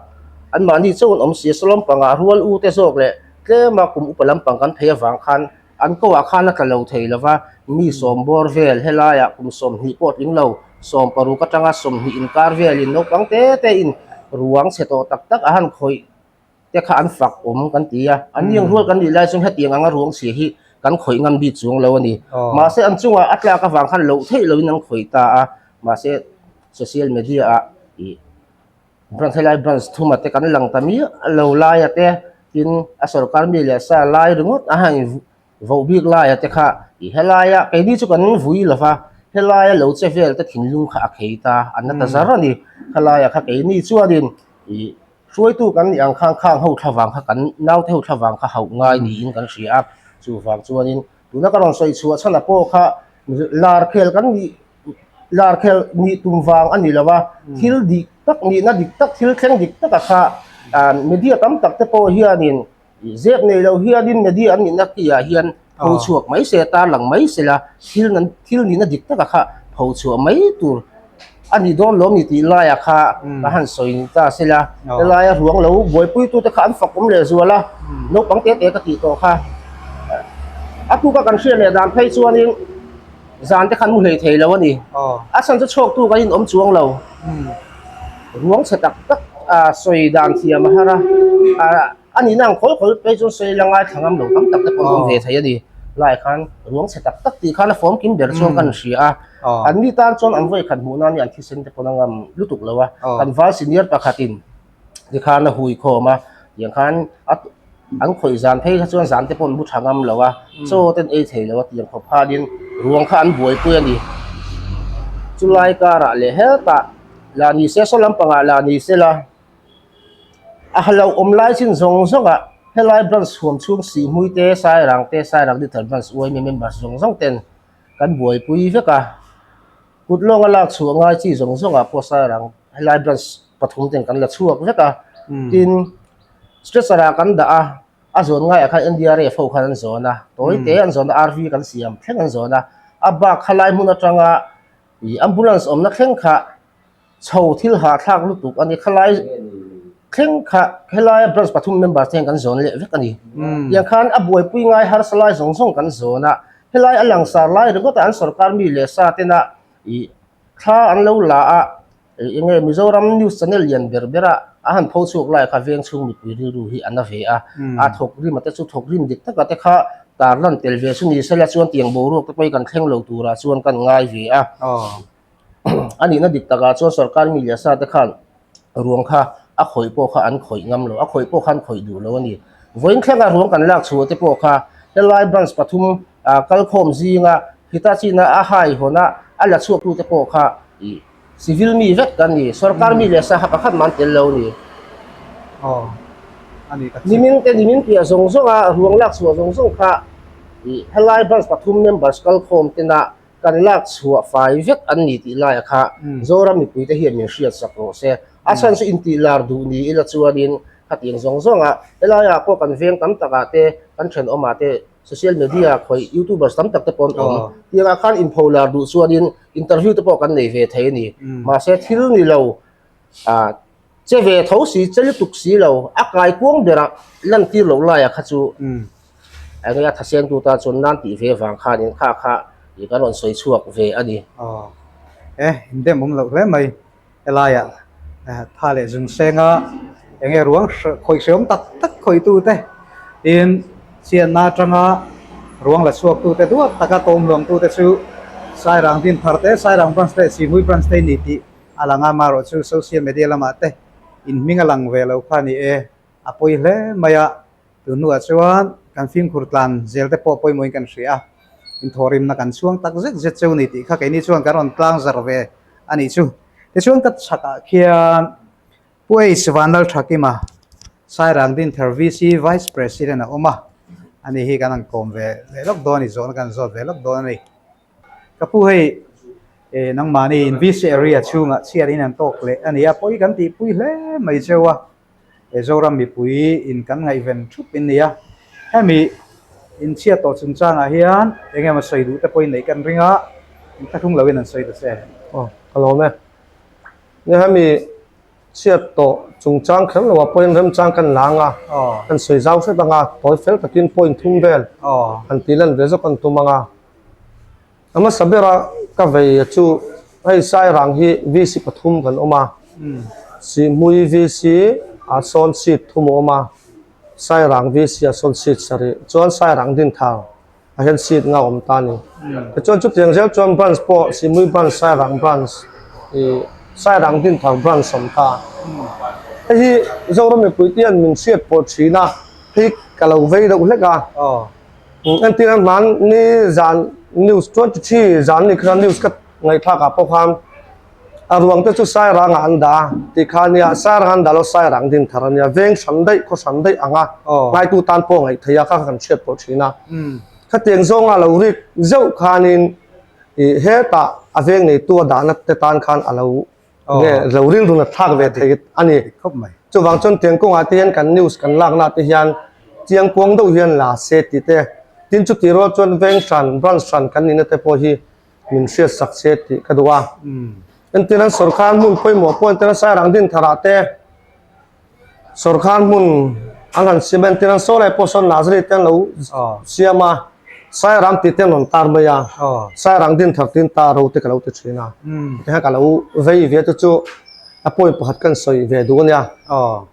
anmahni chauh an awm si a, saw lampangah rual u te zawk leh tlema kum upa lampang kan phei avang khan an ko ah khan a tla lo thei lo va, mi sawm bawr vel helaiah kum 20 pawh tling lo, 16 atanga 20 inkar velin naupang te te in ruang chhe tawh tak tak a han khawih. te kha an fak awm kan ti a, an niang rual kan nih lai chuan hetiang anga ruang chhia hi kan khawih ngam bik chuang lo a ni. Mahse an chungah a tlak avang khan loh theih loin an khawih ta a, mahse social media ah ih branch helai branch thuma te kan lang ta miah lo laia te tin a sorkar mi leh sa lai ringawt a han Voh bik laia te kha i helaia keini chu kan vui lo va, helaia lo che vel te thinlung kha a khei ta, a na ta zar a ni. Khalaia kha keini chuanin i hruaitu kan nih ang khang khang ho thlavang kha kan naute ho thlavang kha hauh ngai niin kan hria a, chuvang chuanin tuna ka rawn sawi chhuah chhan a pawh kha lar khel kan nih lar khel nih tum vang a ni lo va, thil dik tak nihna dik tak thil thleng dik taka kha media tam tak te pawh hianin Zep nei lo hianin media an nihna tihah hian pho chhuak mai se, tarlang mai se la, thil nan thil nihna dik taka kha pho chhuah mai tur a ni dawn lawm ni tih laiah kha ka han sawi ni ta se la, helaia ruang lo buaipuitute kha an fak awm leh zual a, naupang te te ka tih tawh kha. A tuka kan hriat leh dan phei chuanin zan te khan mu hlei thei lo a ni. A chhan chu chhuaktu kan inawm chuang lo. Ruang chhe tak tak a sawi dan thiam a har a. A nihna ang khawl khawl phei chuan sawi la ngaithla ngam lo tam tak te pawh an awm ve thei a ni. Lai khan ruang chhe tak tak tih khan a fawm kim ber chuan kan hria a. An mi tan chuan an vawi khat hmuh nan hi an thisen te pawn a ngam lutuk lo a. Kan val senior pakhatin tikhan a hui khawm a, tiang khan a an khawih zan phei kha chuan zan te pawh an bu tha ngam lo a, chaw te an ei thei lo a tiang khawp khanin ruang kha an buaipui a ni. Chulai karah leh hetah lah ni se saw lampangah lah ni se la a halo awm lai chin zawng zawng ah helai branch huam chhung Sihhmui te Sairang te Sairang Digital Branch UIMA members zawng zawng ten kan buaipui vek a. Kut lawnga lak chhuah ngai chi zawng zawngah pawh Sairang helai branch pathum ten kan la chhuak vek a, tin stretcher ah kan dah a, a zawn ngaiah khan NDRF ho khan an zawn a, tawi te an zawn a, RV kan siam thleng an zawn a, a bak khalai hmun atanga ih ambulance awmna thleng kha chho thil hahthlak lutuk a ni, khalai thleng kha helaia branch pathum member te hian kan zawn leh vek a ni. Tiang khan a buaipui ngai harsa lai zawng zawng kan zawn a, helai a langsar lai ringawt a an sorkar mi leh sa tena ih thla an lo la a, eng nge Mizoram news channel lian ber ber a a han pho chhuak lai kha veng chhung mipui rilru hi a na ve a, a thawk rim a te chu thawk rim dik taka te kha tarlan tel ve chu ni sela chuan tiang boruak te pawh hi kan thleng lo turah chuan kan ngai ve a. A nihna dik takah chuan sorkar mi leh sa te khan ruang kha a khawih pawh kha an khawih ngam lo, a khawih pawh kha an khawih duh lo a ni. Vawiin thlenga ruang kan lak chhuah te pawh kha helai branch pathum kalkhawm zinga Hitachi na a hai hawn a, a la chhuak tu te pawh kha ih civil mi vek kan ni, sorkar mi leh sa kha pakhat mah an tel lo a ni. Nimin te nimin piah zawng zawnga ruang lak chhuah zawng zawng kha ih helai branch pathum members kalkhawm tena Kan lak chhuah fai vek an ni tih laia kha Zoram mipuite hian min hriat sak rawh se. A chhan chu intih lar duh ni ila chuanin khatiang zawng zawngah helaiah pawh kan veng tam takah te, kan thenawmah te social media khawih youtubers tam tak te pawh an awm. Tiangah khan inpho lar duh chuanin interview te pawh kan nei ve thei a ni. Mahse thil ni lo ah. Che ve tho si, che lutuk si lo, a kai kuang berah lantir loh laiah kha chu eng nge a thasengtu tan chuan nan tih ve vang khanin kha kha ih kan rawn sawi chhuak ve a ni. Aw e, indem awm loh hle mai. Helaiah tha leh zung senga eng nge ruang khawih hreawm tak tak khawihtute tin chhiatna atanga ruang la chhuaktute duat taka tawm hluangtute chu Sairang Dinthar te, Sairang Branch te leh Sihmui Branch te ni tih a lang a, amaherawh chu social media lamah te inhming a lang ve lo kha ni e, a pawi hle mai a, tun hnuah chuan kan fimkhur tlan zel te pawh pawimawhin kan hria a, inthawhrimna kan chhuang tak zet zet cheu ni tih kha keini chuan kan rawn tlang zar ve a nih chu. Tichuan ka chhakah khian Pu H Vanlalthakima, Sairang Dinthar VC Vice President a awm a, ani hi kan han kawm ve leh lawk dawn a ni, zawhna kan zawt ve lawk dawn a ni. Ka pu hei eh nangmahni in VC area chhungah chhiat in an tawk leh a ni a, pawi kan tihpui hle mai cheu a, he Zoram mipui in kan ngaihven thup in ni a, hemi in chhiat tawh chungchangah hian eng emaw sawi duh te pawhin neih kan ring a, in thlahrung loin an sawi ta che. Aw ka lawm e. Nia hemi Chhiat tawh chungchang kher loah pawhin remchang kan la ang a, kan sawi zau hret ang a, tawi fel takin point thum vel han tih lan ve zawk an tum ang a. A hmasa bera ka vei chu hei Sairang hi VC pathum kan awm a, Sihmui VC ah sawn seat thum a awm a, Sairang VC ah sawn seat sarih, chuan Sairang Dinthar a hian seat nga awm ta a ni. Tichuan chutiang zel chuan branch pawh Simui branch, Sairang branch ih Sairang Dinthar branch awm ta. Hei hi Zoram mipui te hian min hriat pawh thin a, hei ka lo vei deuh hlek a. Entir a hmanni zan news 23 zan ni khan news ka ngaihthlak ah pawh khan A ruang te chu Sairang ah an dah a ti kha ania, Sairang an dah lo Sairang din thar ania, veng hran daih khaw hran daih ang a, ngaitu tan pawh ngaih theih a kha kan hriat pawh thin a. Khatiang zawnga lo rik zeuh khanin ih hetah a veng neitu a dahna te tan khan a lo nge lo rilru nat thlak ve thei a ni. Chuvang chuan tiang kawngah te hian kan news kan lakna te hian chiang kuang deuh hian la se tih te, tin chutih rual chuan veng hran branch hran kan nihna te pawh hi min hriat sak che tih ka duh a. Entir an sawrkar hmun pawimawh pawh entir an Sairang Dintharah te sawrkar hmun an han siam a, entir an Sawlai pawh sawn Nazari te an lo siam a, Sairang tih te an rawn tar mai a, Sairang Dinthar tiin tar ho te ka lo ti thin a, tikhan ka lo vei ve te chu a point pakhat kan sawi ve duh a nia.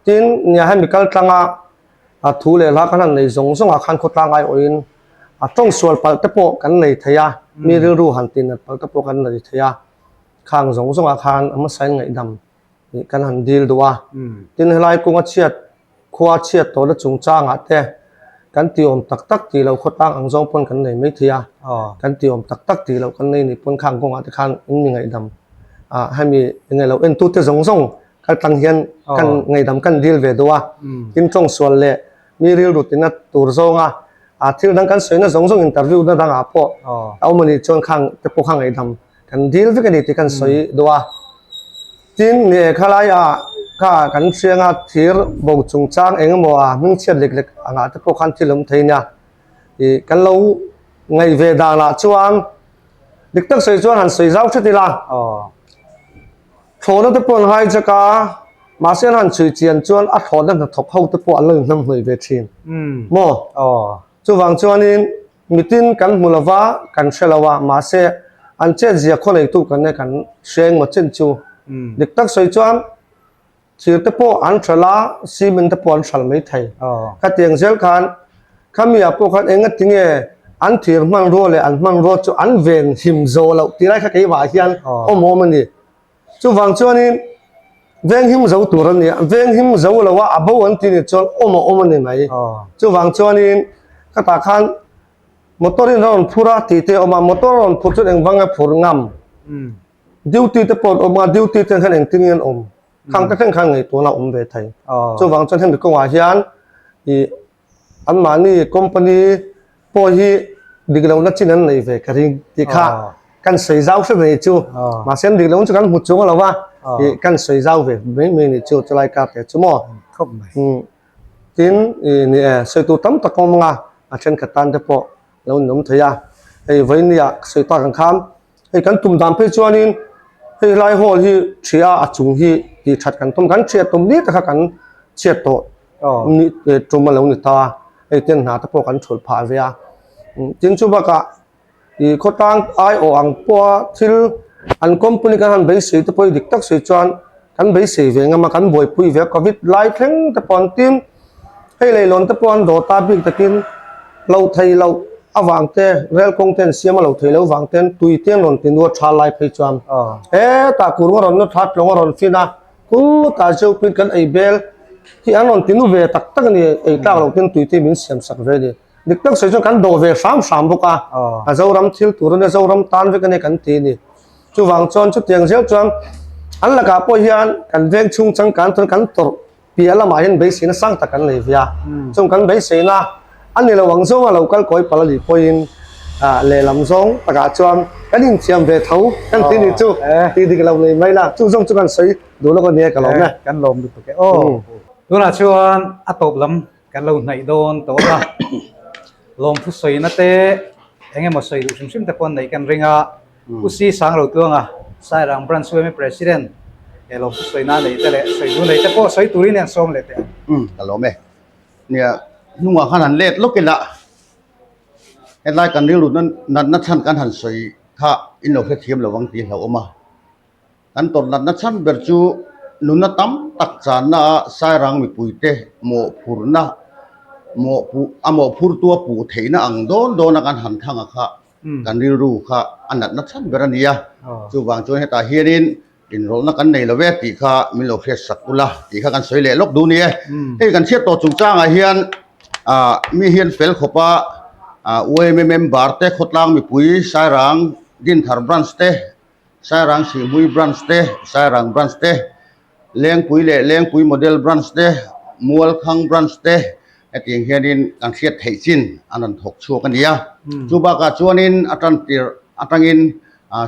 Tin, nia hemi kaltlanga A thu leh hla kan han nei zawng zawngah khan khawtlang aiawhin a tawng sual palh te pawh kan nei thei a, mi rilru han tinat palh te pawh kan nei thei a, khang zawng zawngah khan a hmasain ngaihdam nih kan han dil duh a. Tin, helai kung a chhiat, khua chhiat tawhna chungchangah te kan tih awm tak tak tih loh khawtlang ang zawng pawn kan nei mai thei a, kan tih awm tak tak tih loh kan nei nih pawn khang kawngah te khan in mi ngaihdam a hemi enge lo entute zawng zawng Kal tlang hian kan ngaihdam kan dil ve duh a, tin tawng sual leh mi rilru tina tur zawnga a thil dang kan sawina zawng zawng interview na dangah pawh a awm a nih chuan khang te pawh kha ngaihdam kan dil vek a ni tih kan sawi duh a. Tin, ni e khalai ah kha kan hrianga thir bo chungchang eng emaw a hmingchhiat lek lek angah te pawh khan thil awm thei nia. Ih kan lo ngaih ve danah chuan dik tak sawi chuan han sawi zau hret ila. Thlawhna te pawh an hijack a, mahse an han chhui chian chuan a thlawhna hnathawk ho te pawh an lo inhnamhnawih ve thin maw? Chuvang chuanin mitin kan hmu lova, kan hre lo a, mahse an chetzia khaw neitu kan nia kan hre engmaw chen chu. Dik tak sawi chuan thir te pawh an hralh a, cement te pawh an hralh mai thei. Khatiang zel khan khami ah pawh khan engatinge an thir hmanrua leh an hmanrua chu an ven him zawh loh tih lai kha keimah hian awm awm a ni. Chuvang chuanin venghim zo tur a ni a, venghim zo lo a a bo an tih ni chuan awm a awm a ni mai. Chuvang chuanin khatah khan motor in a rawn phur a tih te a awm a, motor a rawn phur chuan engvang nge phur ngam? Duty te pawh an awm a, duty te khan engtin nge an awm? Khang te thleng khan ngaihtuahna a awm ve thei. Chuvang chuan hemi kawngah hian ih Anmahni company pawh hi dik lohna chin an nei ve ka ring tih kha kan sawi zau hret a nih chu. Mahse an dik lohna chu kan hmu chung lo va, ih kan sawi zau ve mai mai a nih chu chulai kar te chu maw. Tin, ih ni e, sawi tur tam tak a awm ang a, a thenkhat tan te pawh lo in awm thei a. Hei vawinia sawi tak ang khan hei kan tum dan phei chuanin. Hei lai hall hi ṭhia a chung hi tih ṭhat kan tum, kan ṭhiat tum ni tak kha kan chhiat tawh ni tum a lo ni ta a, hei ten hna te pawh kan ṭhulh phah ve a. Tin chu bakah ih khawtlang aiawh ang pawha thil an company kan han beisei te pawh hi dik tak sawi chuan kan beisei ve ngam a, kan buaipui ve a, covid lai thleng te pawh an tin. Hei leilawn te pawh an dawt a bik takin loh theih loh avang te rel kawng te an siam a loh theih loh vang ten tui te an rawn ti nuar tha lai phei chuan hetah kurung a rawn nu tha tlawng a rawn fin a khutah zeuh pin kan ei bel hi an rawn ti nu ve tak tak a ni ei tlak loh ten tui te min siam sak ve a ni dik tak sawi chuan kan dawh ve hram hram bawk a a Zoram thil tur a nia Zoram tan vek a nia kan ti a ni chuvang chuan chutiang zel chuan an lakah pawh hian kan veng chhung changkan chuan kan tawrh Piah lamah hian beiseina sang tak kan nei ve a, chung kan beiseina a ni lo ang zawnga lo kal kawi palh a nih pawhin lehlam zawng takah chuan kan inthiam ve tho kan ti nih chu tih dik lo nei mai la, chu zawng chu kan sawi duh lawk a nia ka lawm e. Kan lawm lutuk e aw. Tunah chuan a tawp lam kan lo hnaih dawn tawh a, lawmthu sawina te eng emaw sawi duh hrim hrim te pawh an neih kan ring a. Pu Si Sangro Tluanga, Sairang Branch UMA President, he lo thu sawi na nei te leh sawi du nei te pawh sawi turin an sawm leh teh ang. Umm, ka lawm e. Nia, hnungah khan han let lawk ila, hetlai kan rilru natna chhan kan han sawi kha in lo hrethiam lo ang tih hlauhawm a. Kan tawrh natna chhan ber chu nunna tam tak channa a Sairang mipuite mawhphurna, mawhpuh, a mawhphurtu a puh theihna ang dawn dawna kan han thang a kha kan rilru kha a natna chhan ber a ni a, chuvang chuan hetah hianin inrawlhna kan nei lo ve tih kha min lo hriat sak ula tih kha kan sawi leh lawk duh a ni e. Hei kan chhiat tawh chungchangah hian ah mi hian fel khawpa ah UMA member te khawtlang mipui Sairang Dinthar branch te Sairang Sihhmui branch te Sairang branch te Lengpui leh Lengpui Model Branch te, Mualkhang Branch te hetiang hianin kan hriat theih chin an rawn thawk chhuak a ni a. Chu bakah chuanin a tan tirh atangin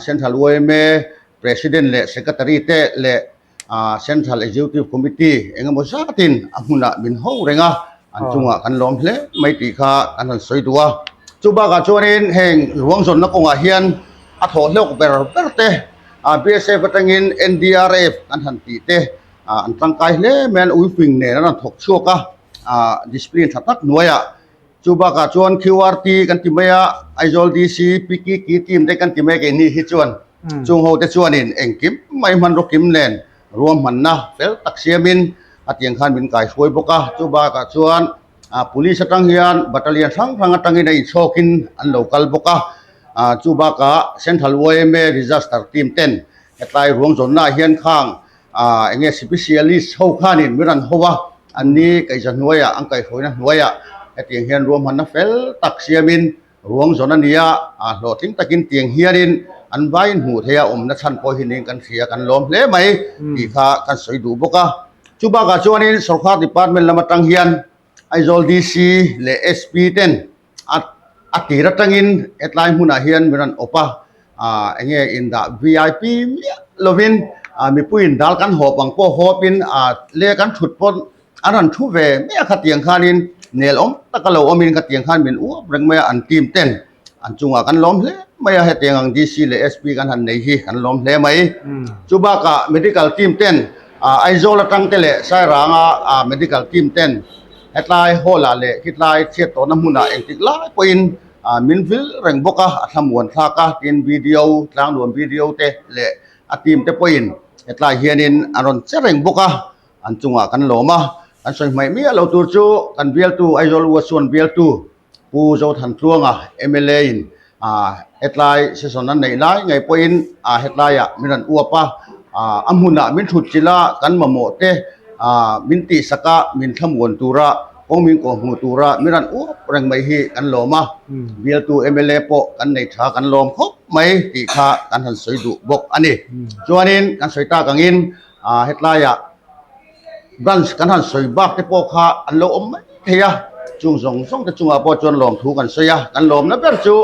Central yma President leh Secretary te leh Central Executive Committee eng emaw zatin a hmunah min ho reng a, an chungah kan lawm hle mai tih kha kan rawn sawi duh a. Chu bakah chuanin heng ruangzawnna kawngah hian a thawh hlawk ber ber te BSF atangin NDRF an han tih te an tangkai hle mai a, uiping nen an rawn thawk chhuak a, discipline tha tak hnuaiah. Chu bakah chuan QRT kan ti mai a, Aizawl DC, PKK team te kan ti mai keini hi chuan chung ho te chuanin engkim mai hmanraw kim nen ruahmanna fel tak siamin a tiang khan min kaihruai bawk a. Chu bakah chuan Police atang hian battalion hrang hrang atangin a inchhawkin an lo kal bawk a, chu bakah Central yma Disaster Team ten hetlai ruang zawnnaah hian khang eng nge specialist ho khanin min rawn ho a, anni kaihza hnuaiah an kaihhruaina hnuaiah hetiang hian ruahmanna fel tak siamin ruang zawn a ni a, hlawhtling takin tiang hianin an vaiin hmuh theih a awmna chhan pawh hi niin kan hria kan lawm hle mai tih kha kan sawi duh bawk a. Chu bakah chuanin Sorkar Department lam atang hian Aizawl DC leh SP ten a a tir atangin hetlai hmunah hian min rawn awp a, ah eng nge indah vip miah lovin ah mipuiin dal kan hawp ang pawh hawpin ah le kan thut pawn an rawn thu ve mai a khatiang khanin nel awm taka lo awmin khatiang khan min uap reng mai a an team ten. An chungah kan lawm hle mai a, hetiang ang DC leh SP kan han nei hi kan lawm hle mai. Chu bakah medical team ten Aizawl atang te leh Sairanga medical team ten hetlai hall ah leh khitlai chhiat tawhna hmunah engtik lai pawhin min vil reng bawk a, a thlamuan thlak a, tin BDO, Tlangnuam BDO te leh a team te pawhin hetlai hianin an rawn che reng bawk a, an chungah kan lawm a. Kan sawi hmaih miah lo tur chu kan bialtu Aizawl Uachuan bialtu Pu Zothantluanga mla in hetlai session an neih lai ngei pawhin hetlaiah min rawn uap a, a hmunah min thut chilh a, kan mamawh te min tihsak a, min thlamuan tura kawng min kawh hmuh tura min rawn uap reng mai hi kan lawm a, bialtu mla pawh kan nei tha kan lawm khawp mai tih kha kan han sawi duh bawk a ni. Chuanin kan sawi tak angin hetlaiah Branch kan han sawi bak te pawh kha an lo awm mai thei a, chung zawng zawng te chungah pawh chuan lawmthu kan sawi a, kan lawmna ber chu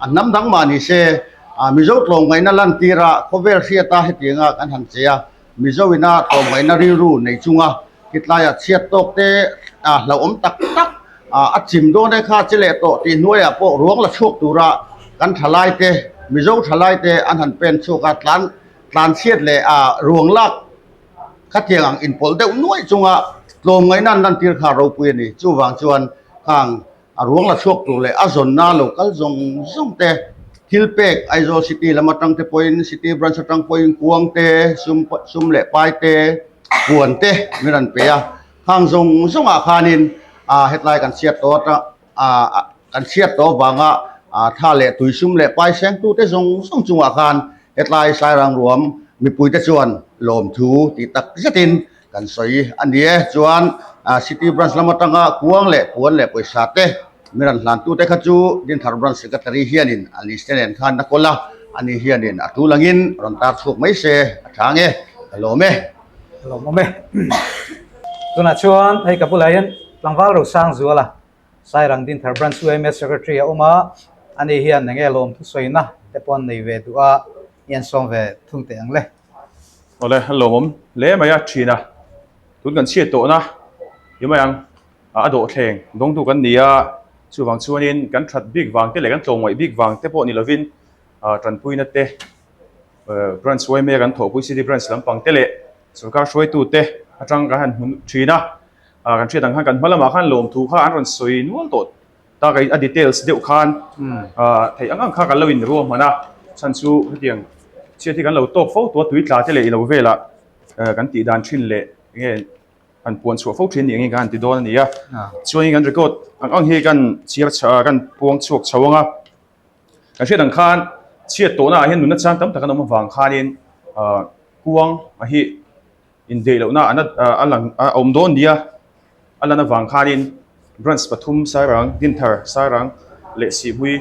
a hnam dang mah ni se, Mizo tlawmngaihna lantira khawvel hriata hetianga kan han che a, Mizo ina tlawmngaihna rilru nei chunga khitlaiah chhiat tawk te hlauhawm tak tak a chim dawn e kha che leh tawh tih hnuaiah pawh ruang la chhuak tura kan thalaite, Mizo thalaite an han pen chhuak a, tlan. Tlanchhiat leh a ruang lak khatiang ang inpawlh deuh nuaih chunga tlawmngaihna an lantir kha ropui a ni. Chuvang chuan khang a ruang la chhuak tur leh a zawnna lo kal zawng zawng te thil pek Aizawl City lam atang te pawhin City Branch atang pawhin kuang te, sum sum leh pai te, puan te min rawn pe a. Khang zawng zawngah khanin hetlai kan chhiat tawh atang Kan chhiat tawh avanga tha leh tuisum leh paisengtute zawng zawng chungah khan hetlai Sairang ruam mipuite chuan lawmthu tih tak zetin kan sawi a ni e. Chuan City Branch lam atanga kuang leh puan leh pawisa te min rawn hlantute kha chu Dinthar Branch Secretary hianin a list te nen khan a kawl a, ani hianin a tul angin rawn tar chhuak mai se a tha nge ka lawm e. Ka lawm awm e. Tunah chuan hei ka bulah hian tlangval Rosang Zuala Sairang Dinthar Branch UMS Secretary a awm a, ani hian enge lawmthusawiina te pawh an nei ve duh a, i an sawm ve thung teh ang le. Awle, a lawmawm hle mai a, thin a, tun kan chhiat tawhna i mai ang, a dawhthleng dawngtu kan ni a, chuvang chuanin kan that bik vang te leh kan tlawmngaih bik vang te pawh ni lovin tanpuina te Branch yma kan thawhpui City Branch lampang te leh sorkar hruaitute atang kan han hmu thin a. Ah kan hriat ang khan kan hma lamah khan lawmthu kha an rawn sawi nual tawh tak a, a details deuh khan ah theih ang ang kha kan lo in ruahman a, chhan chu hetiang chhiat hi kan lo tawk fo tawh a tui tla te leh i lo velah kan tih dan thin leh enge han puan chhuah fo thin ni angin kan han ti dawn a ni a, chuanin kan record ang ang hi kan chhiar kan puang chhuak chho ang a, kan hriat ang khan chhiat tawhna ah hian nunna chang tam tak an awm avang khanin ah kuang a hi. Indeih lohna a a lang a awm dawn nia a lan avang khanin branch pathum Sairang Dinthar Sairang leh Sihhmui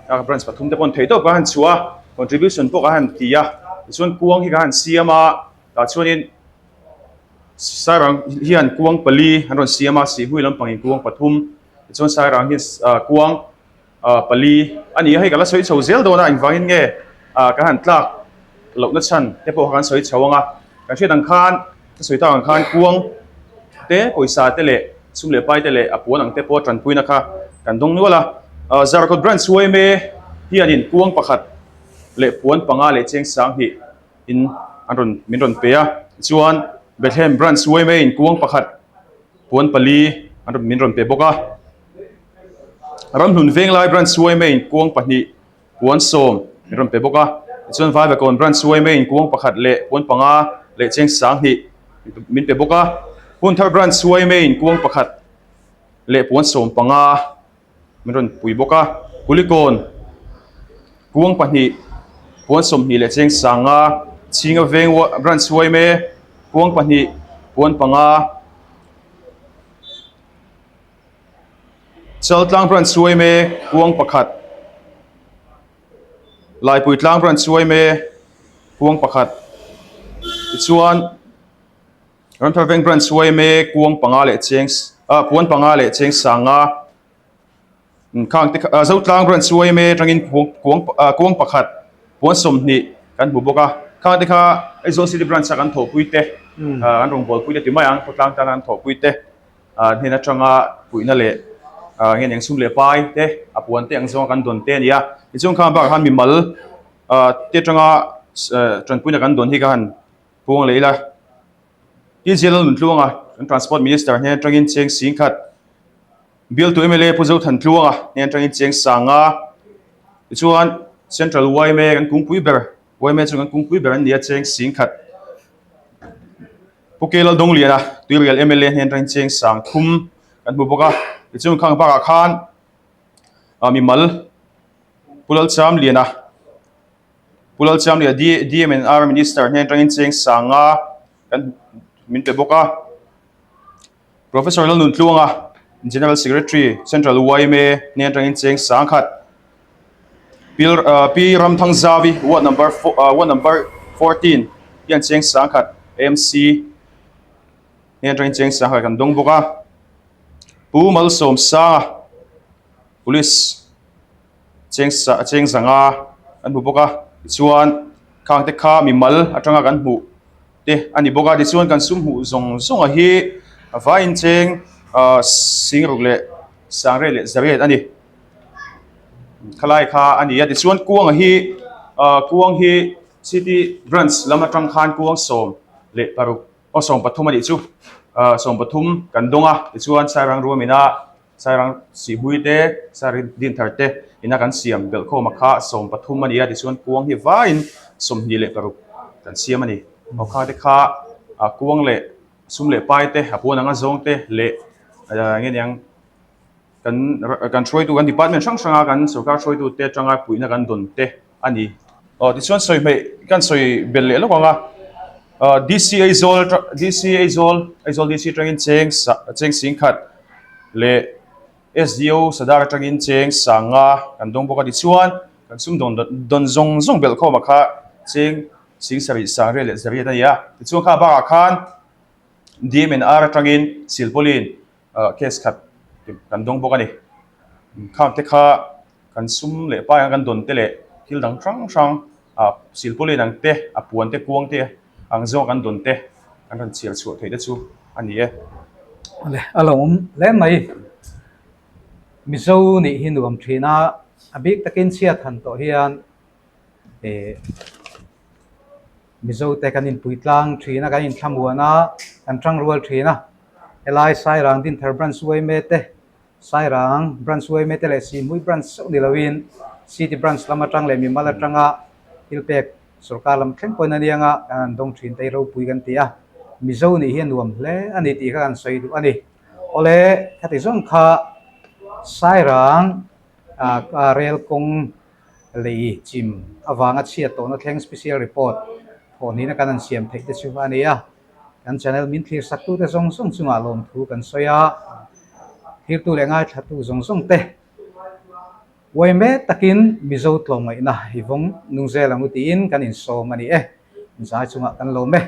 a branch pathum te pawh an theih tawp a han chhuah a contribution pawh ka han ti a tichuan kuang hi ka han siam a tah chuanin Sairang hian kuang pali an rawn siam a Sihhmui lampangin kuang pathum tichuan Sairang hian kuang pali a ni a, hei ka la sawi chho zel dawn a, engvangin nge kan han tlak lohna chhan te pawh kha kan sawi chho ang a, kan hriat ang khan ka sawi tak ang khan kuang te pawisa te leh sum leh pai te leh a puan ang te pawh tanpuina kha kan dawng nual a, Zarkawt Branch yma hianin kuang pakhat leh puan panga leh cheng 2000 in an rawn min rawn pe a, tichuan Bethlehem Branch yma in kuang pakhat puan pali an rawn min rawn pe bawk a. Ramhlun Venglai Branch yma in kuang pahnih puan sawm min rawn pe bawk a, tichuan Vaivakawn Branch yma in kuang pakhat leh puan panga leh cheng 2000 min pe bawk a, Hunthar Branch yma in kuang pakhat leh puan sawm panga min rawn pui bawk a, Kulikawn kuang pahnih puan 20 leh cheng 5,000, Chhinga Veng Branch yma kuang pahnih puan panga. Chaltlang Branch yma kuang pakhat Laipui tlang Branch yma kuang pakhat tichuan Ramthar Veng Branch yma kuang panga leh cheng ah puan panga leh cheng 5,000 khang te kha Zotlang Branch yma atangin kuang kuang pakhat puan 20 kan hmu bawk a khang te kha Aizawl City Branch a kan thawhpui te an rawngbawlpui te ti mai ang khawtlang tana an thawhpui te. hnen atanga puihna leh nge eng sum leh pai te a puan te ang zawnga kan dawn te a ni a tichuan kha bakah khan mimal te atanga tanpuina kan dawn hi ka han puang leh ila Pi Zial Nuntluanga kan transport minister hnen atangin cheng 10,000 bialtu mla Pu Zothantluanga hnen atangin cheng 5,000 tichuan central yma kan kungpui ber yma chu kan kungpui ber an ni a cheng 10,000 Pu K Laldawngliana Tuirial mla hnen atangin cheng 3,000 kan hmu bawk a, tichuan khang bakah khan mimal Pu Lalchamliana Pu Lalchamliana DMNR Minister hnen atangin cheng 5,000 kan min pe bawk a, Professor Lalnuntluanga General Secretary Central yma hnen atangin cheng 1,000 Pi Ramthangzavi ward number ward number 14 hian cheng 1,000 AMC hnen atangin cheng 1,000 kan dawng bawk a Pu Malsawmsanga Police cheng cheng 500 an hmu bawk a tichuan khang te kha mimal atanga kan hmuh te a ni bawk a tichuan kan sum hmuh zawng zawng a hi a vaiin cheng 60 leh 900 leh 800 a ni. Khalai kha a ni a tichuan kuanga hi ah kuang hi. City Branch lam atang khan kuang 16 aw 13 a nih chu 13 kan dawng a tichuan Sairang ruam ina Sairang Sihmui te Sairang Dinthar te ina kan siam belhkhawm a kha 13 a ni a tichuan kuang hi vaiin 26 kan siam a ni. Aw kha te kha kuang leh sum leh pai te a puan anga zawng te leh eng nge niang Kan kan hruaitu kan department hrang hranga kan sorkar hruaitu te atanga puihna kan dawn te a ni. Aw tichuan sawi hmeih kan sawi belh leh lawk ang a, DC Aizawl DC Aizawl Aizawl DC atangin cheng sa cheng sing khat leh SDO Sadar atangin cheng sanga kan dawng bawk a tichuan kan sum dawn dawn zawng zawng belh khawm a kha cheng sing sarih sangriat leh zariat a ni a tichuan kha bakah khan DMNR atangin silpauline Case khat kan dawng bawk a ni. Khang te kha kan sum leh pai ang kan dawn te leh thil dang hrang hrang ah silpauline ang te a puan te kuang te ang zawng kan dawn te kan rawn chhiar chhuah theih te chu a ni e. Awle a lo awm hle mai. Mizo nih hi nuam thin a, a bik takin chhiat han tawh hian eh Mizo te kan inpui tlang thin a, kan inthlamuan a, kan tangrual thin a. Helai Sairang Dinthar Branch Uaime te, Sairang Branch Uaime te leh Sihmui Branch chauh ni loin City Branch lam atang leh mimal atanga thil pek sorkar lam thleng pawhin a niang a, kan han dawng thin te hi ropui kan ti a. Mizo nih hi a nuam hle a ni tih kha kan sawi duh a ni. Awle, khati zawng kha Sairang rel kawng Lei chim avanga chhiat tawhna thleng special report thawhnihna kan han siam theih te chu a ni a. Kan channel min thlir saktute zawng zawng chungah lawmthu kan sawi a, thirtu leh ngaithlatu zawng zawng te uai mek takin Mizo tlawmngaihna i vawng nung zel ang u tiin kan insawm a ni e. Zai chungah kan lawm e.